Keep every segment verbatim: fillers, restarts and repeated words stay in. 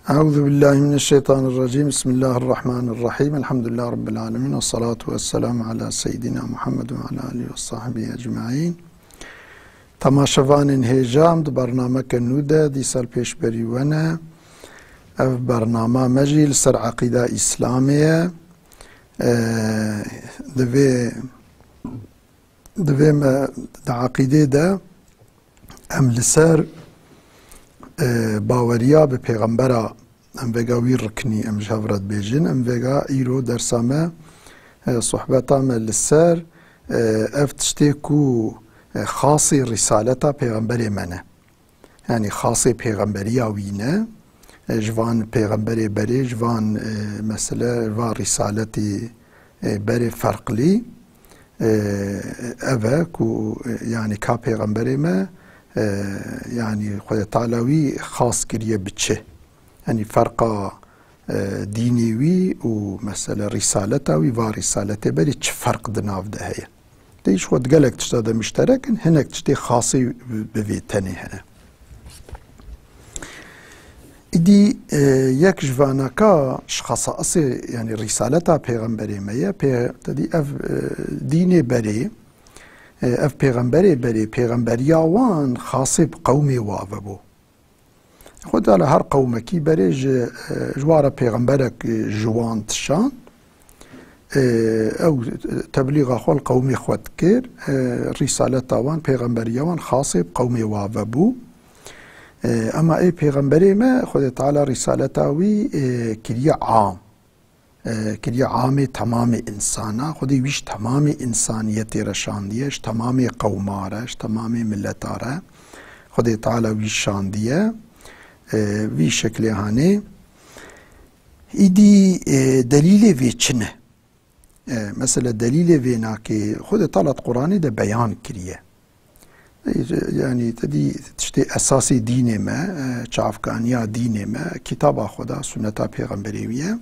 Euzu billahi mineşşeytanirracim. Bismillahirrahmanirrahim. Elhamdülillahi rabbil alemin. Vessalatu vesselamu ala seyyidina Muhammed ve ala alihi ve sahbihi ecmaîn. Temaşevanên hêja, em di bernameke nû de dîsa li pêşberî we ne. Ev bernama me jî li ser eqîda Îslamê ye. Ee, divê, divê me di eqîdê de em li ser, e, baweriya bi pêxembera, em vêga wî riknî, em ji hev re dibêjin, em vêga îro dersa me, e, sohbeta me li ser, e, ev tiştê ku, e, xasê rîsaleta pêxemberê me ne. Yanî xasê pêxemberiya wî ne, e, ji van pêxemberê berê, ji van, e, mesele, ji van rîsaletê, e, berê ferqlî, e, ev e ku, e, yanî ka pêxemberê me, e, yanî Xwedê Teala wî xas kiriye bi çi? Yanî ferqa, e, dînê wî û mesele rîsaleta wî, va rîsaletê berê çi ferq di nav de heye? Tê ji xwe di gelek tişta de mişterek in, hinek tiştê xasî bi, bi vê tenê hene. Îdî, e, yek ji vanaka ji xesaisê, yanî rîsaleta pêxemberê me ye, pê, te dî ev, e, dînê berê, e, ev pêxemberê berê, pêxemberiya wan xasê bi qewmê wa ve bû. Xwedê Teala her qewmekî berê ji, e, ji wan re pêxemberek, e, ji wan dişand. E, ew teblîxa xwe li qewmê xwe dikir. E, rîsaleta wan, pêxemberiya wan xasê bi qewmê wa ve bû. E, ema ê pêxemberê me, Xwedê Teala rîsaleta wî, e, kiriye am. E, kiriye amê temamê insana. Xwedê wî ji temamê insaniyetê re şandiye, ji temamê qewma re, ji temamê mileta re. Xwedê Teala wî şandiye. E, vî şeklê hanê. Îdî, e, delîlê vê çi ne? E, mesela delîlê vê nakê Xwedê Teala di Quranê de beyan kiriye. Yanî te dî tiştê esasê dînê me, e, çavkaniya dînê me, kitaba Xweda, sunneta pêxemberê wî ye.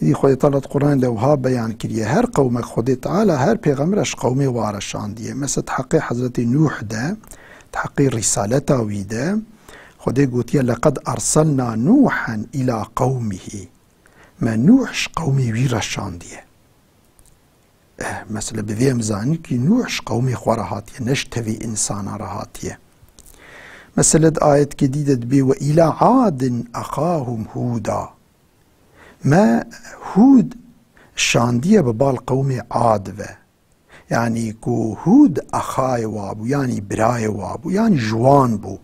Dî Xwedê Teala di Quranê de wiha beyan kiriye. Her qewmek Xwedê Teala her pêxember ji qewmê wa re şandiye. Mesela di heqê Hezretî Nûh de, di heqê rîsaleta wî de, Xwedê gotiye, "Leqed erselna Nûhen îla qewmihî." Me Nûh ji qewmê wî re şandiye. Eh, mesela bi vê em zanîn kî Nûh ji qewmê xwe re hatiye, ne ji tevî insana re hatiye. Mesela di ayetkê dî de dibê, "Ve îla Adin exahum Hûda." Me Hûd şandiye bi bal qewmê Ad ve. Yanî ku Hûd exayê wa bû, yanî birayê wa bû, yanî ji wan bû.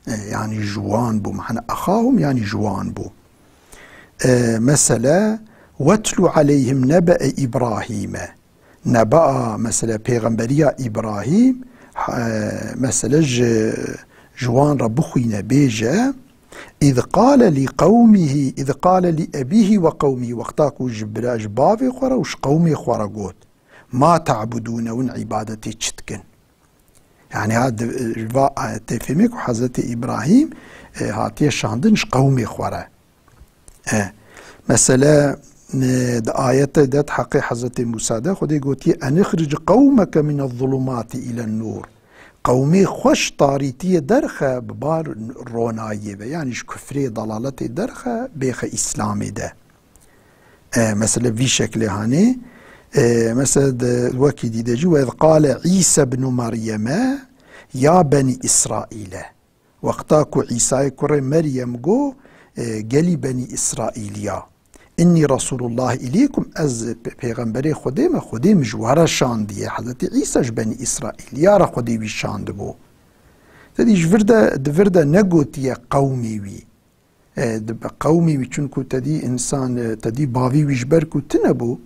E, yanî ji wan bû. Mehna exahum yanî ji wan bû. E, mesele, "Wetlu aleyhim nebe'e Îbrahîme." Nebe'a, mesele, pêxemberiya Îbrahîm, e, mesele ji, ji wan re bixwîne, bêje, "Îz qale lî qewmihî, îz qale lî ebîhî ve qewmî." Wexta ku ji bira, ji bavê xwe re û ji qewmê xwe re got, "Ma ta'budûne, hûn îbadetê çi dikin?" Yani ha di, va, e, tê fêmê ku Hezretî Îbrahîm, e, hatiye şandin ji qewmê xwe re. E, mesele, e, di ayetê de di heqê Hezretî Mûsa de Xwedê gotiye, "En ixric qewmeke mine zulumati îlen nûr." Qewmê xwe ji tarîtiyê derxe bi bar ronayiyê ve. Yani ji kufrê, dalaletê derxe, bêxe Îslamê de. E, mesele vî şeklê hanê. E, mesele de wekî dî de jî, "Ve iz qale Îse bnu Meryeme ya benî Îsraîle." Wexta ku Îsayê kurê Meryem got, e, gelî benî Îsraîliya, "Innî Resûlullah îlîkum", ez pe-, pêxemberê Xwedê me, Xwedê min ji we re şandiye. Hezretî Îsa ji benî Îsraîliya re Xwedê wî şandibû. Te dî ji vir de, di vir de negotiye qewmê wî. E, di be-, qewmê wî, çunku te dî însan, e, te dî bavî wî ji ber ku tune bû,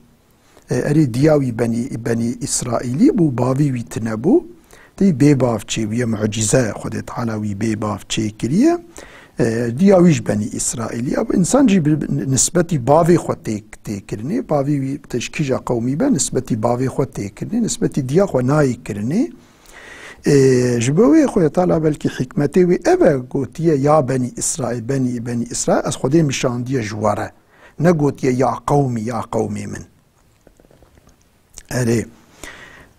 e, erê diya wî benî, benî Îsraîlî bû, bavî wî tune bû. Te dî bê bav çê bûye, mucîze, Xwedê Teala wî bê bav çê kiriye. E, diya wî ji benî Îsraîlî ya bû. Însan jî bi, bi nisbetî bavê xwe tê, tê kirinê, bavî wî te ji kîja qewmî be, nisbetî bavê xwe tê kirinê, nisbetî diya xwe nayê kirinê. Ê, ji bo wê Xwedê Teala belkî hikmetê wî ev e, gotiye, "Ya benî Îsraîl, benî, benî Îsraîl, ez Xwedê min şandiye ji we re." Negotiye, "Ya qewmî, ya qewmê min." Erê.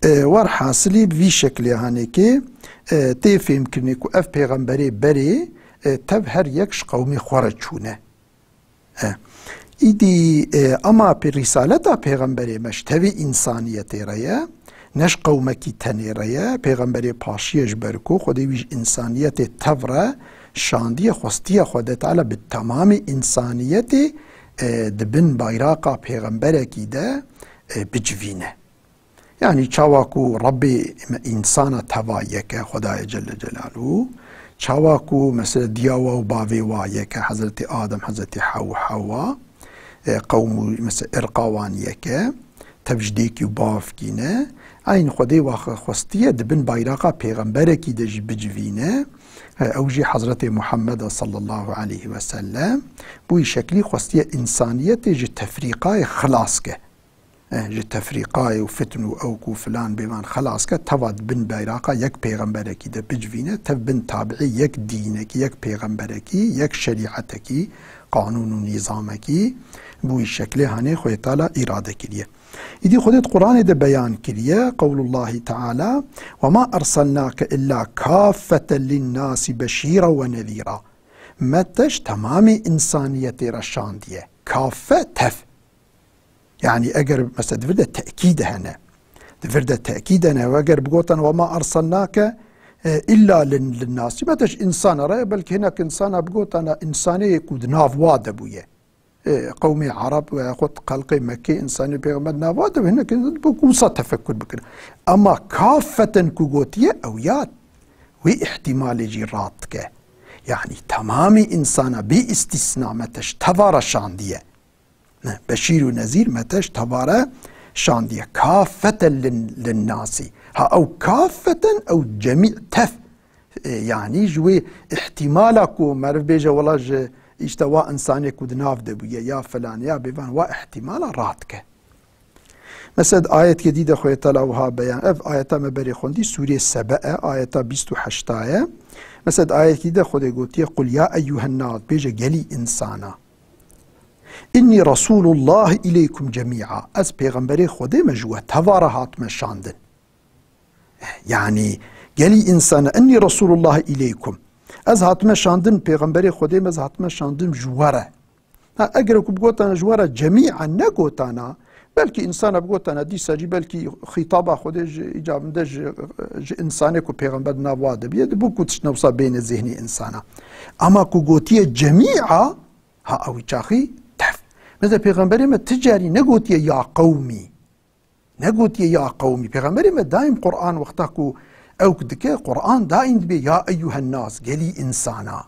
Ê, werhasilî bi vî şeklê hanekê, ê, tê fêmkirinê ku ev pêxemberê berê, e, tev her yek ji qewmê xwe re çûne. E, îdî, e, ema pê rîsaleta pêxemberê me ji tevî însaniyetê re ye, ne ji qewmekî tenê re ye. Pêxemberê paşiye ji ber ku Xwedê wî ji însaniyetê tev re şandiye, xwestiye Xwedê Teala bi temamî însaniyetê, e, di bin bayraqa pêxemberekî de, e, bicivîne. Yanî çawa ku Rebbê me însana teva yek e, Xwedayê Celle Celaluhu, çawa ku mesela diya wa û bavê wa yek e, Hezretî Adem, Hezretî Hew-, Hewa, e, qewm û mesela irqa wan yek e, tev ji dêkî û bavkî ne, eyn Xwedê wa xwe xwestiye di bin bayraqa pêxemberekî de jî bicivîne, e, ew jî Hezretê Muhammed e sallallahu aleyhi ve sellem, bûyî şeklî xwestiye însaniyetê ji tefrîqayê xilas ke. Eh, ji tefrîqayê û fitn û ewk û filan bêvan xelas ke, teva di bin beyraqa yek pêxemberekî de bicivîne, tev bin tabiî yek dînekî, yek pêxemberekî, yek şerîetekî, qanûn û nîzamekî, bi wî şeklê hanê Xwedê Teala îrade kiriye. Îdî Xwedê di Quranê de beyan kiriye, qewlullahî Teala, "Ve ma erselnake illa kaffeten linnasî beşîra ve nezîra." Me te ji temamê însaniyetê re şandiye. Kaffe, tev. Yanî eger mesela di vir de tekîd hene, di vir de tekîd hene, û eger bigotana, "Ve ma erselnake, e, illa lin-, linnasî", me te ji însana re, belkî hinek însana bigotana, însanê ku di nav wa de bûye. E, qewmê Ereb ve yaxud xelqê Mekkê însanê pêxember di nav wa de bû, hinek bu wisa tefekur bikin. Ama kafeten ku gotiye, ew ya wî îhtîmalê jî red dike. Yanî temamî însana bê îstîsna me te ji teva re şandiye. Ne, beşîr û nezîr me te ji teva re şandiye. Kafeten lin-, linnasî. Ha ew kafeten, ew cemî tev. E, yanî ji wê îhtîmala ku meriv bêje, wela ji îşte wa însanê ku di nav de bûye, ya filan, ya bêvan, wa îhtîmala red dike. Mesela di ayetkê dî de Xwedê Teala wiha beyan, ev ayeta me berê xwendî, Sûrê Sebe e, ayeta bîst û heşta ye. Mesela di ayetkî de Xwedê gotiye, "Qul ya eyyuhen nas", bêje gelî însana. "Inni Resulullah ileykum cemî'a." Ez pêxemberê Xwedê me ji we teva re hatime şandin. Yanî gelî însana, "Inni Resulullah ileykum." Ez hatime şandin, pêxemberê Xwedê me, ez hatime şandin ji we re. Ha, eger ku bigotana ji we re cemî'an negotana, belkî însana bigotana dîsa jî belkî xîtaba Xwedê ji îcabinde ji, ji însanê ku pêxember di nav wa de bûye, dibû ku tişt ne wisa bêne zêhnê însana. Ama ku gotiye cemî'a, ha ew çaxî tev. Mesela pêxemberê me ti carî negotiye ya qewmî. Negotiye ya qewmî. Pêxemberê me daîm Quran wexta ku ewk dike, Quran daîm dibê ya eyyuhen nas, gelî însana.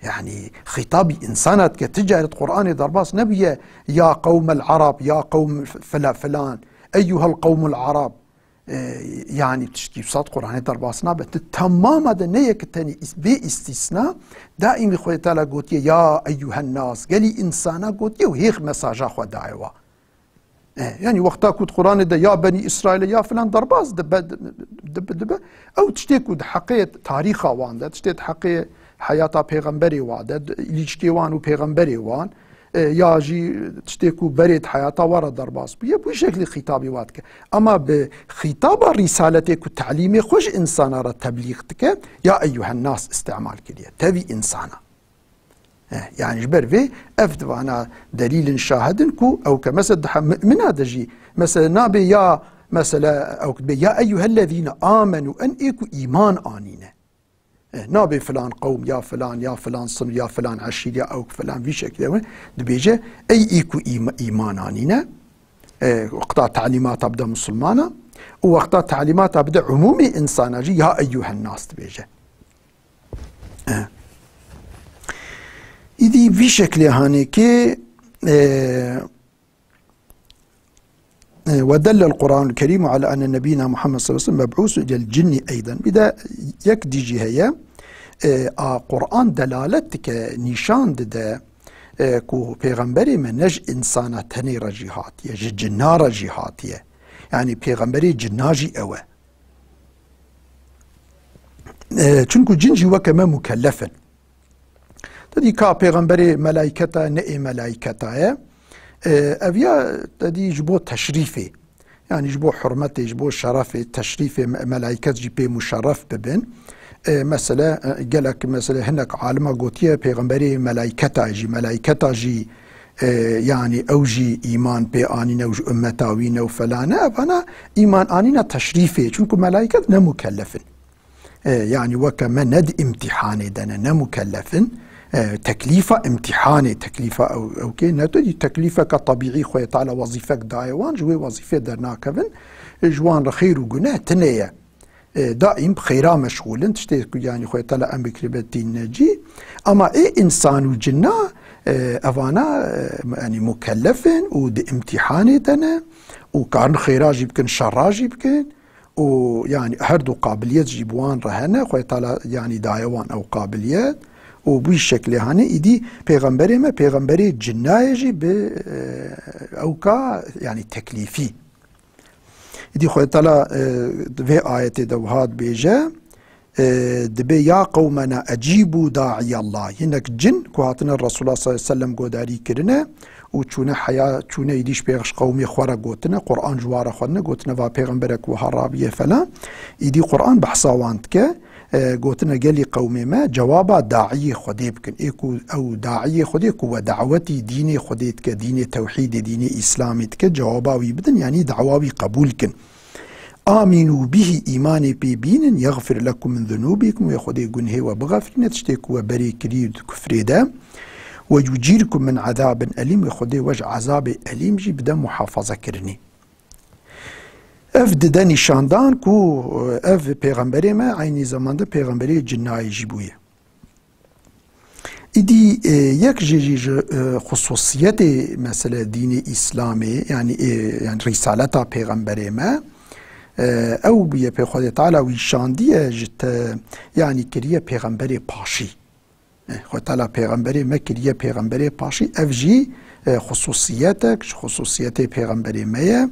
Yanî xîtabî însana dike. Ti carî di Quranê derbas nebûye ya qewmel Arab, ya qewm f-, fila filan, eyyuhel qewmul Arab. E, yanî tiştî wisa di Quranê derbas nabe. Ti temama de ne yek tenî îs-, bê îstîsna, daîmî Xwedê Teala gotiye ya eyyuhen nas, gelî însana gotiye û hêx mesaja xwe daye wa. E, yanî wexta ku di Quranê de ya Benî Îsraîlê ya filan derbas dibe, dibe, dibe, ew tiştê ku di heqê tarîxa wan de, tiştê di heqê heyata pêxemberê wa de, di îlîşkê wan û pêxemberê wan, e, ya jî tiştê ku berê di heyata wa re derbas bûye, bi wî şeklî xîtabî wa dike. Ema bi xîtaba rîsaletê ku telîmê xwe ji însana re teblîx dike, ya eyyuhen nas îstimal kiriye. Tevî însana. Eh, yanî ji ber vê ev divana delîlin şahidin ku ew ke mesela daha mumina de jî mesela nabê ya mesela ew bê ya eyyuhellezîne amenu en ê ku îman anîne. Eh, nabê filan qewm ya filan ya filan sinf ya filan eşîr ya ew filan vî şeklê ew dibêje ey ê ku îma-, îman anîne. Eh, wexta telîmata bide musulmana û wexta telîmata bide umûmî însana jî ya eyyuhen nas dibêje. Eh. Îdî vî şeklê hanê ki, eh, eh, "Ve dellel Kur'anul Kerim ala enne nebiyina Muhammed sallallahu aleyhi ve sellem meb'usun ilel cinni eyden." Bir de yek dî jî heye, eh, a Kur'an delalet dike, nîşan dide, eh, ku pêxemberê me ne ji însana tenê re jî hatiye, ji cinna re jî hatiye. Yanî pêxemberê cinna jî ew e. E, çunku cin jî weke me mukellef in. Te dî ka pêxemberê melayketa ne ê melayketa ye. E, ev ya te dî ji bo teşrîfê. Yanî ji bo hurmetê, ji bo şerefê, teşrîfê me-, melayket jî pê muşerref bibin. E, mesele, e, gelek mesele hinek alima gotiye pêxemberê melayketa jî, melayketa jî, e, yanî ew jî îman pê anîne û ji ummeta wî ne û felane. Evana îman anîna teşrîfê, çunku melayket ne mukellef in. E, yanî weke me ne di îmtîhanê de ne, ne mukellef in. E, teklîfa îmtîhanê, teklîfa ew, ew kê ne tu dî teklîfeke tebîî Xwedê Teala wezîfek daye wan, ji wê wezîfê dernakevin, e, ji wan re xêr û guneh tune ye. E, daîm bi xêra meşxûl in, tiştê ku yanî Xwedê Teala emr kiribe tînine cî. Ama ê însan û cinna, e, evana, e, yanî mukellef in û di îmtîhanê de ne û karin xêra jî bikin, şerra jî bikin. û yanî her du qabiliyet jî bi wan re hene, Xwedê Teala yanî daye wan ew qabiliyet û bi wî şeklê hane îdî pêxemberê me, pêxemberê cinnayê jî bi, e, ewka yanî teklîfî. Îdî Xwedê Teala, e, di vê ayetê de wiha dibêje, e, dibê, "Ya qewmena ecîbû daiyallah." Hinek cin ku hatine Resulullah sallallahu aleyhi ve sellem godarî kirine, û çûne heya, çûne îdî ji pêx-, ji qewmê xwe re gotine, Quran ji wa re xwendine, gotine, "Va pêxemberek wiha rabiye" falan. Îdî Quran behsa wan dike, e, gotine, "Gelî qewmê me cewaba daiyê Xwedê bikin." Ê ku ew daiyê Xwedê ku we dawetî dînê Xwedê dike, dînê tewhîdê, dînê Îslamê dike, cewaba wî bidin, yanî dawa wî qebûl kin. "Amînû bihî", îmanê pê bînin, "yexfir lekum min zunûbikum", wê Xwedê gunhê we bixefrîne, tiştê ku we berê kirî di kufrê de, "we yucîrkum min ezabin elîm", wê Xwedê we ji ezabê elîm jî bide muhafaza kirinî. Ev dide nîşandan ku ev pêxemberê me eynî zamanda pêxemberê cinnayê jî bûye. Îdî, e, yek jê jî ji, e, xusûsiyetê mesele dînê Îslamê, yanî, e, yanî rîsaleta pêxemberê me, e, ew bûye pê Xwedê Teala wî şandiye ji te, yanî kiriye pêxemberê paşî. E, Xwedê Teala pêxemberê me kiriye pêxemberê paşî. Ev jî, e, xusûsiyetek ji xusûsiyetê pêxemberê me ye.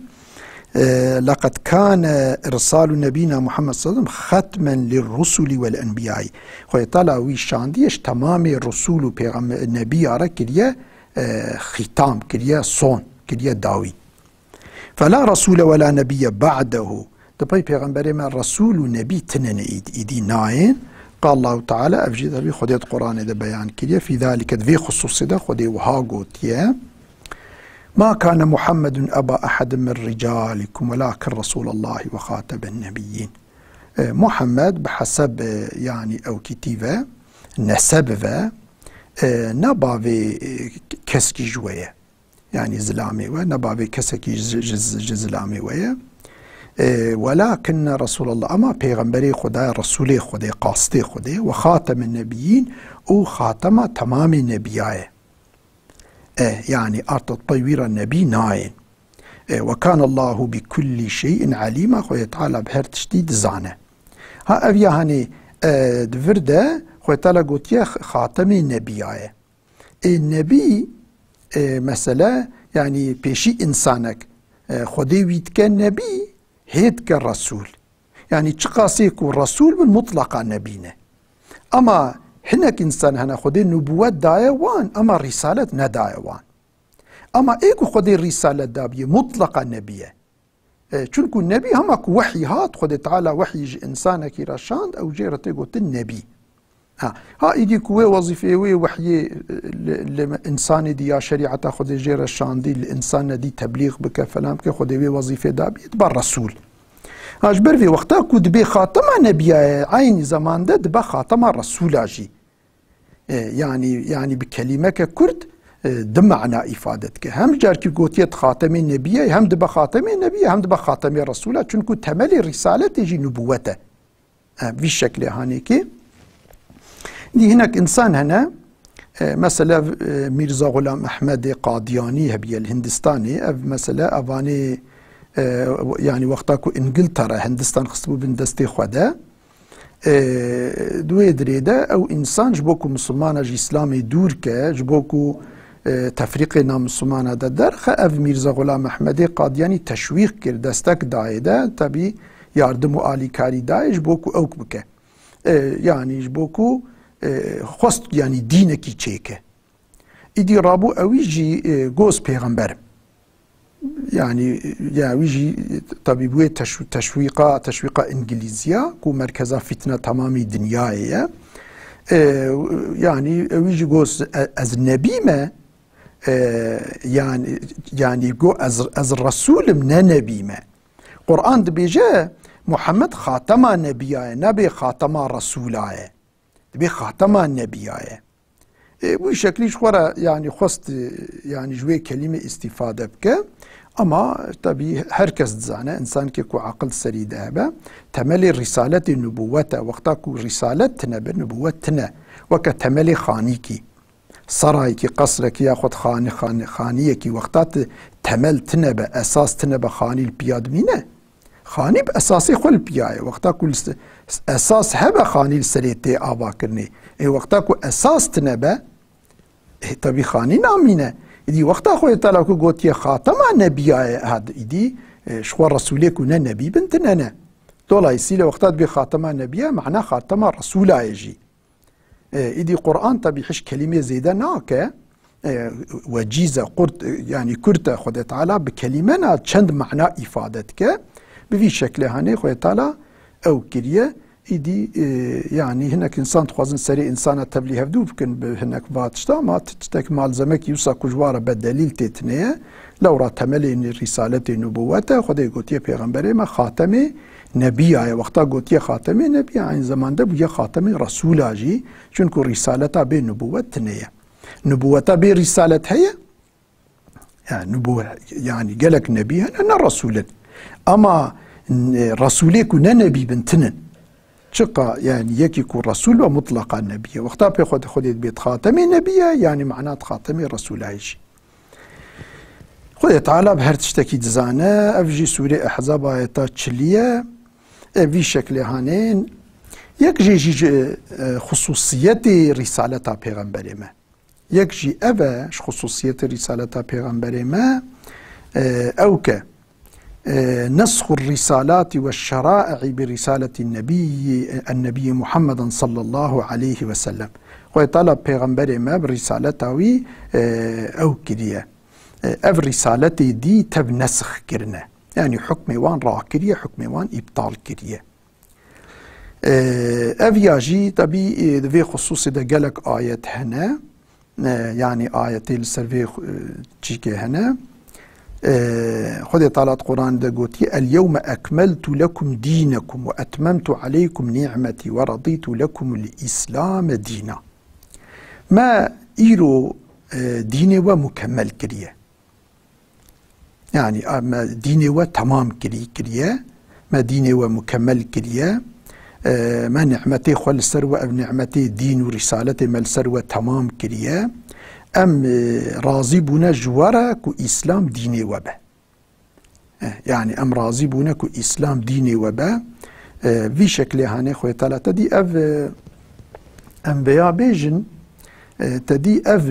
E, "Leqed kane irsalu nebîna Muhammed sallallahu aleyhi ve sellem xetmen lirrusuli vel enbiyayî." Xwedê Teala wî şandiye ji temamê rusul û pêxembe-, nebiya re kiriye, e, xîtam, kiriye son, kiriye dawî. "Fela resule wela nebiyye ba'dehu." Di pey pêxemberê me resûl û nebî tine ne îd-, îdî nayên. Qal Allahu Teala, ev jî tabi Xwedê di Quranê de beyan kiriye. Fî zalike, di vê xusûsê de Xwedê wiha gotiye, "Ma kane Muhammedun eba ehedin min ricalikum welakin Resûlallahi ve xatemen nebiyyîn." E, Muhammed bi heseb, e, yanî ewkîtî ve, neseb ve, e, ne bavê, e, keskî ji we ye. Yanî zilamê we, ne bavê kesekî ji, ji, ji zilamê we ye. E, welakinne Resûlallah, ama pêxemberê Xwedê, Resûlê Xwedê, qastê Xwedê, ve xatemen nebiyyîn û xatema temamê nebiya ye. E, yanî arta pey wî re nebî nayên. E, "Ve kânallâhu bi kullî şey'in alîmâ", Xwedê Teala bi her tiştî dizane. Ha, ev ya hanî, e, di vir de Xwedê Teala gotiye x-, xatemê nebiya ye. Ê nebî, e, mesele, yanî pêşî însanek, e, Xwedê wî dike nebî, hê dike resûl. Yanî çiqasê ku resûl bin, mutlaqa nebî ne. Ama hinek însan hene Xwedê nubûwet daye wan, ama rîsalet nedaye wan. Ama ê ku Xwedê rîsalet dabiye, mutlaqa nebî ye. E, çunku nebî hema ku wehyî hat, Xwedê Teala wehyî ji însanekî re şand, ew jê re tê gotin nebî. Ha, ha, îdî ku wê wezîfeyê wê wehyê, e, li, li însanê dî ya şerîeta Xwedê jê re şandî, li însan nedî teblîx bike, felan bike, Xwedê wê wezîfê dabiye, dibe resûl. Ha, ji ber vê wexta ku dibê xatema nebiya ye, eynî zeman de dibe xatema resûla jî. E, yanî, yanî bi kelîmeke kurt, e, di mana îfade dike. Hem carkî gotiye xatemê nebiyê, hem dibe xatemê nebiyê, hem dibe xatemê resûla. Çunku temelê rîsaletê jî nubûwet e. E, vî şeklê hanêkî. Dî hinek însan hene, e, mesela, e, Mîrza Xulam Ehmedê Qadiyanî hebiye li Hindistanê. Ev mesela evanê, e, yanî wexta ku Îngiltere Hindistan xistibû bin destê xwe de, e, di wê dirê de ew însan ji bo ku misilmana ji Îslamê dûr ke, ji bo ku, e, tefrîqê namisilmana de derxe, ev Mîrza Xulam Ehmedê Qadiyanî teşwîq kir, destek dayê de, tebî yardim û alîkarî dayê ji bo ku ewk bike. E, yanî ji bo ku, e, xwest, yanî dînekî çêke. Îdî rabû ewî jî, e, got pêxember im. Yani, ya wî jî tabî bûyê teşw-, teşwîqa, teşwîqa îngilîziya ku merkeza fîtne tamamî dinyayê ye. E, yani, wî jî got, "E, ez nebî me." E, yani, yani, go, "Ez, ez Resûl im, ne nebî me." Quran dibêje, "Muhammed xatema nebiya ye, nabê xatema Resûla ye." Dibê xatema nebiya ye. E, bu şeklî ji xwe re, yani, xwest, e, yani, ji wê kelîmê îstîfade bike. Ama, tabî, her kes dizane, insankê ku aqil serî de hebe, temelê rîsaletê nubûwet e. Wexta ku rîsalet tine be, nubûwet tine. Weke temelê xanîkî. Serayekî, qesrekî yaxud xani-, xani-, xaniyekî wexta ti temel tine be, esas tine be, xanî li piya dimîne. Xanî bi esasê xwe li piya ye. Wexta ku li se-, esas hebe, xanî li serê tê avakirinê. Ê wexta ku esas tine be, ê, tebî xanî namîne. Îdî wexta Xwedê Teala ku gotiye xatema nebiya ye, had-, îdî, e, ji xwe Resûlê ku ne nebî bin tine ne. Dolayısıyla wexta dibê xatema nebiya, mana xatema Resûla ye jî. E, îdî Quran tabî hiş kelîmê zêde nake. E, wecîz e, qurt, e, yani kurt e, Xwedê Teala bi kelîme na çend mana îfade dike. Bi vî şeklê hanê Xwedê Teala ew kiriye. Îdî, e, yani hinek însan dixwazin serê însana tevlî hevdû bikin bi hinek va tişta, ama ti-, tiştek malzemekî wisa ku ji wa re be delîl tê tine ye. Lewra temelê nî-, rîsaletê nubûwet e. Xwedê gotiye pêxemberê me xatemê nebiya ye. Wexta gotiye xatemê nebiya, aynı zamanda bûye xatemê resûla jî. Çunku rîsaleta bê nubûwet tine ye. Nubûweta bê rîsalet heye? Yani, nubû-, yani gelek nebî hene ne resûl in. Ama, e, resûlê ku ne nebî bin tinin. Çiqa, yani, yekî ku resûl be mutlaqa nebî ye. Wexta pê Xwedê, Xwedê dibêt xatemê nebî ye, yani mana xatemê resûlayî jî. Xwedê Teala bi her tiştekî dizane, ev jî Sûrê Ehzab ayeta çilî ye. Ev vî şeklê hanên. Yek jê jî ji, e, xusûsiyetê rîsaleta pêxemberê me. Yek jî ev e, ji xusûsiyetê rîsaleta pêxemberê me, e, ew ke, e, nesxu rîsalati ve şerai'i bi rîsaleti nebiyyi, en nebiyyi Muhammeden sallallahu aleyhi ve sellem. Xwedê Teala pêxemberê me bi rîsaleta wî, e, ew kiriye. E, ev rîsaletê dî tev nesx kirine. Yani hukmê wan rakiriye, hukmê wan îptal kiriye. E, ev ya jî, tebî, e, di vê xusûsê de gelek ayet hene. E, yani ayetê li ser vê, e, çîkê hene. E, Xwedê Teala di Quranê de gotiye, "El yewme ekmeltu lekum dînekum ve etmemtu aleykum ni'metî ve radîtu lekumul îslame dîna." Me îro, e, dînê we mukemmel kiriye. Yani, a, me dînê we temam kirî-, kiriye, me dînê we mukemmel kiriye, e, me ni'metê xwe li ser we, ev ni'metê dîn û rîsaletê me li ser we temam kiriye. Em, e, razî bûne ji we re ku Îslam dînê we be. E, yani, em razî bûne ku Îslam dînê we be. E, vî şeklê hanê Xwedê Teala te dî ev, e, em vêya bêjin, e, te dî ev,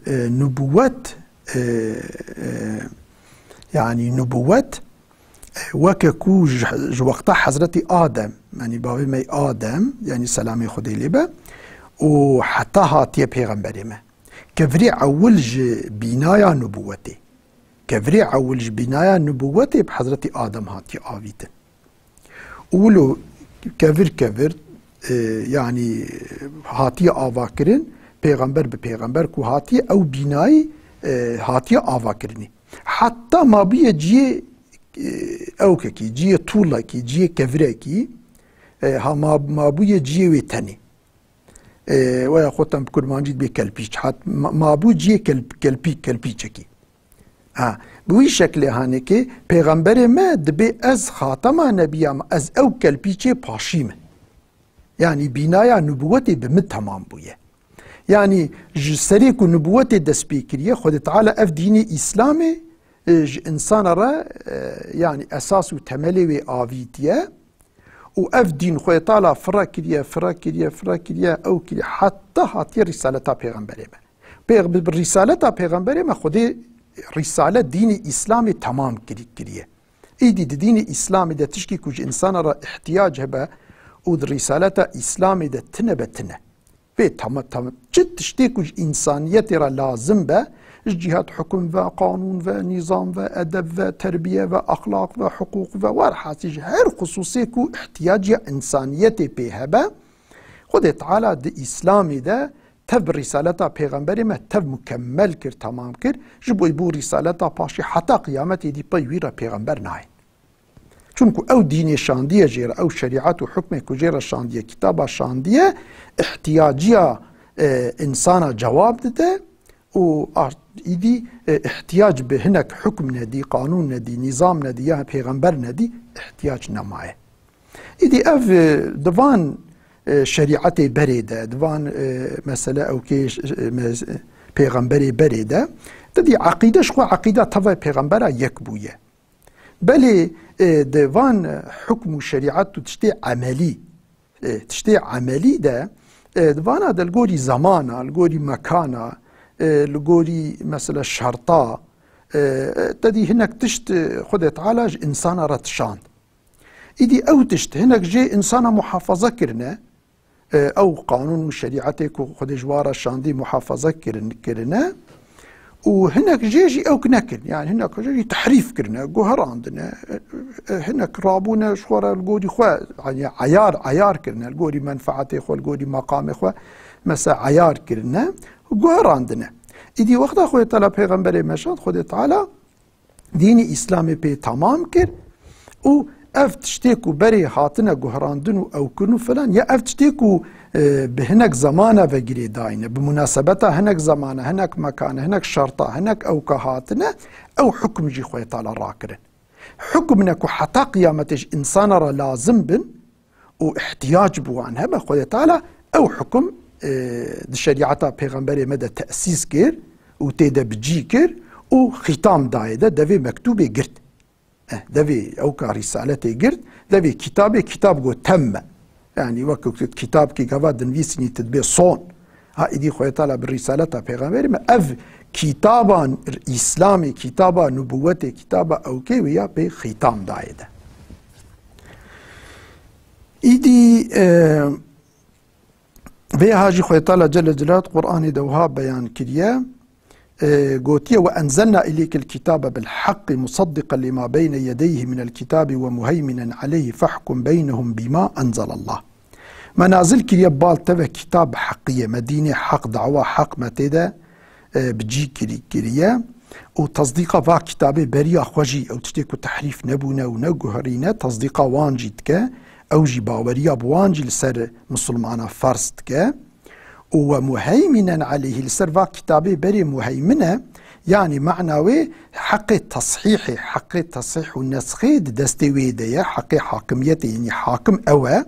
e, nubûwet e, e, yani nubûwet, e, weke ku ji, ji wexta Hezretî Adem, yani bavê me Adem, yani selamê Xwedê lê be, û heta hatiye pêxemberê me. Kevirê ewil ji bînaya nubûwetê. Kevirê ewil ji bînaya nubûwetê bi Hezretî Adem hatiye avîtin. Û wilo kevir kevir, e, yani hatiye avakirin, pêxember bi pêxember ku hatiye ew bînayî, e, hatiye avakirinê. Heta mabûye ciyê, e, ewkekî, ciyê tûlekî, ciyê kevirekî, e, ha ma-, mabûye ciyê wê tenê. E, weya xwe tem bi kurmancî dibê kelpîç. Hat ma-, mabû ciyê kelp-, kelpî-, kelpîçekî. Ha, bi wî şeklê hanekê pêxemberê me dibê ez xatema nebiya me, ez ew kelpîçê paşî me. Yanî bînaya nubûwetê bi min temam bûye. Yanî ji serê ku nubûwetê dest pê kiriye, Xwedê Teala ev dînê Îslamê, e, ji insana re, e, yanî esas û temelê wê avîtiye. Û ev dîn Xwedê Teala fire kiriye, fire kiriye, fire kiriye, ew kiriye, heta hatiye rîsaleta pêxemberê me. Pêx-, bi, bi rîsaleta pêxemberê me Xwedê rîsalet dînî Îslamê temam kirî-, kiriye. Îdî di dînî Îslamê de tişkî ku ji insana re îhtiyac hebe û di rîsaleta Îslamê de tine be tine. Ê, tamam, tamam. Çi tiştê ku ji însaniyetê re lazim be, ji cihet hukum ve, qanûn ve, nîzam ve, edeb ve, terbiye ve, exlaq ve, hiqûq ve, werhasî ji her xisûsê ku ihtiyaciya însaniyetê pê hebe, Xwedê Teala di Îslamê de tev bi rîsaleta pêxemberê me tev mukemmel kir, temam kir. Ji bo bû rîsaleta paşê heta qiyametê dî pey wî re pêxember nayên. Çunku ew dînê şandiye jê re, ew şerîet û hukmê ku jê re şandiye, kitaba şandiye, ihtiyaciya, e, însana cewab dide û art-, îdî, e, ihtiyac bi hinek hukm nedî, qanûn nedî, nîzam nedî, ya pêxember nedî, ihtiyac nemaye. Îdî ev, e, di van, e, şerîetê berê de, di van, e, mesele ewkê, e, me-, pêxemberê berê de, te dî eqîde ji xwe eqîda tevay pêxembera yek bûye. Belê, e, di van hukm û şerîet û tiştê emelî, e, tiştê emelî de, e, di vana de li gorî zemana, li gorî mekana, e, li gorî mesela şerta, e, te dî hinek tişt, e, Xwedê Teala ji însana re dişand. Îdî ew tişt hinek jê însana muhafaza kirine, e, ew qanûn û şerîetê ku Xwedê ji wan re şandî muhafaza kirin, kirine û hinek jê jî ew nekirin. Yani hinek jê jî tehrîf kirine, guherandine, e, e, hinek rabûne ji xwe re li gorî xwe, yani eyar, eyar kirine, li gorî menfaetê xwe, li gorî meqamê xwe, mesela eyar kirine, guherandine. Îdî wexta Xwedê Teala pêxemberê me şand, Xwedê Teala dînî Îslamê pê temam kir û ev tiştê ku berê hatine guherandin û ewkin û filan, ya ev tiştê ku, e, bi hinek zemana ve girêdayî ne, bi munasebeta hinek zemana, hinek mekana, hinek şerta, hinek ewka hatine, ew hukm jî Xwedê Teala rakirin. Hukmine ku heta qiyametê ji însana re lazim bin, û ihtiyac bi wan hebe, Xwedê Teala ew hukum, e, di şerîeta pêxemberê me de tesîs kir û tê de bi cî kir û xîtam dayê de devê mektûbê girt. Eh, devê ewka rîsaletê girt, devê kitabê, kitab got temme. Yani wek ku kitabkî gava dinivîsînî tu dibê son. Ha, îdî Xwedê Teala bi rîsaleta pêxemberê me ev kitaban Îslamê, kitaba nubûwetê, kitaba ewkê wê ya pê xîtam dayê de. Îdî, e, vêha jî Xwedê Teala Celle Celaluhu Qur'anê de wiha beyan kiriye, e, gotiye, "Ve enzelna ileykel kitabe bil haqqi musaddiqen lima beyne yedeyhi minel kitabi ve muheyminen aleyhi fehkum beynehum bima enzelallah." Me nazil kiriye bal te ve kitab bi heqî ye, me dînê heq, dawa heq me tê de, e, bi cî kirî-, kiriye û tasdîqa va kitabê beriya xwe jî, ew tiştê ku tehrîf nebûne û neguherîne, tasdîqa wan jî dike, ew jî baweriya bi wan jî li ser misilmana ferz dike. Û ve muheyminen aleyhî, li ser va kitabê berê muheymin e, yanî mana wê heqê teshîhê, heqê teshîh û nesxê di destê wê de ye, heqê hakimiyetê, yanî hakim ew e.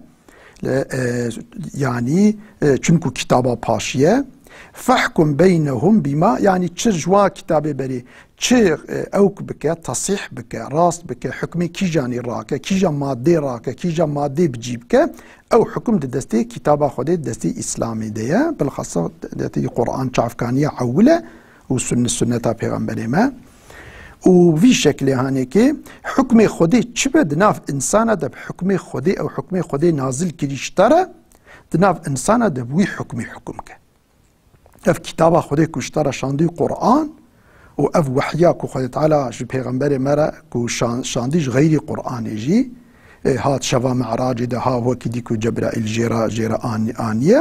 E, e, yanî, e, çunku kitaba paşî ye. Fehkum beynehum bima, yanî çi ji wa kitabê berê, çi, e, ewk bike, tasîh bike, rast bike, hukmê kîjanî rake, kîja madê rake, kîja madê bi cî bike, ew hukum di destê kitaba Xwedê, di destê Îslamê de ye. Bilxasa destê Qur'an çavkaniya ewil e û sunne-, sunneta pêxemberê me. Û vî şeklê hanekê hukmê Xwedê çi be di nav însana de, bi hukmê Xwedê, ew hukmê Xwedê nazil kirî ji te re, di nav însana de bi wî hukmê hukum ke. Ev kitaba Xwedê ku ji te re şandî Qur'an û ev wehya ku Xwedê Teala ji pêxemberê me re ku şan-, şandî ji xeyrî Qur'anê jî, e, hat şeva Mi'racê de, ha wekî dî ku Cebraîl jê re, jê re an-, aniye.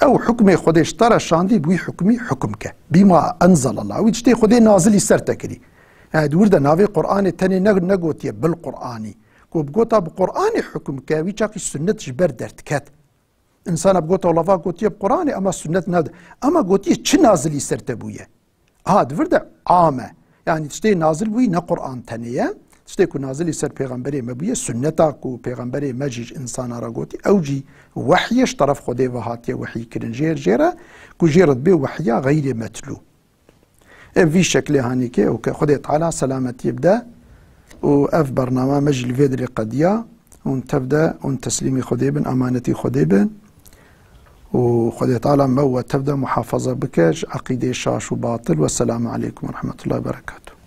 Ew hukmê Xwedê ji te re şandî bi wî hukmî hukum ke. Bîma enzelallah. Wî tiştê Xwedê nazilî ser te kirî. Yani di wir de navê Qur'anê tenê ne, negotiye bil Qur'anî. Ku bigota bi Qur'anê hukum ke, wî çaxî sunnet ji ber derdiket. Însana bigota wela va gotiye bi Qur'anê, ema sunnet nade. Ema gotiye çi nazilî ser te bûye? Aha, di vir de am e. Yani tiştê nazil bûyî ne Qur'an tenê ye. Tiştê ku nazilî ser pêxemberê me bûye, sunneta ku pêxemberê me jî ji însana re gotî, ew jî wehy e, ji teref Xwedê ve hatiye wehy kirin jêr jê re, ku jê re dibê wehya xeyrê metlû. Ev vî şeklê hanîkê û ke Xwedê Teala selametiyê bide û ev bername me jî li vê dirê qediya hûn tev de hûn teslîmî Xwedê bin, emanetî Xwedê bin û Xwedê Teala me û we tev de muhafaza bike ji eqîdê şaş û batil. Wesselamu aleykum we rahmetullahi we berekatuh.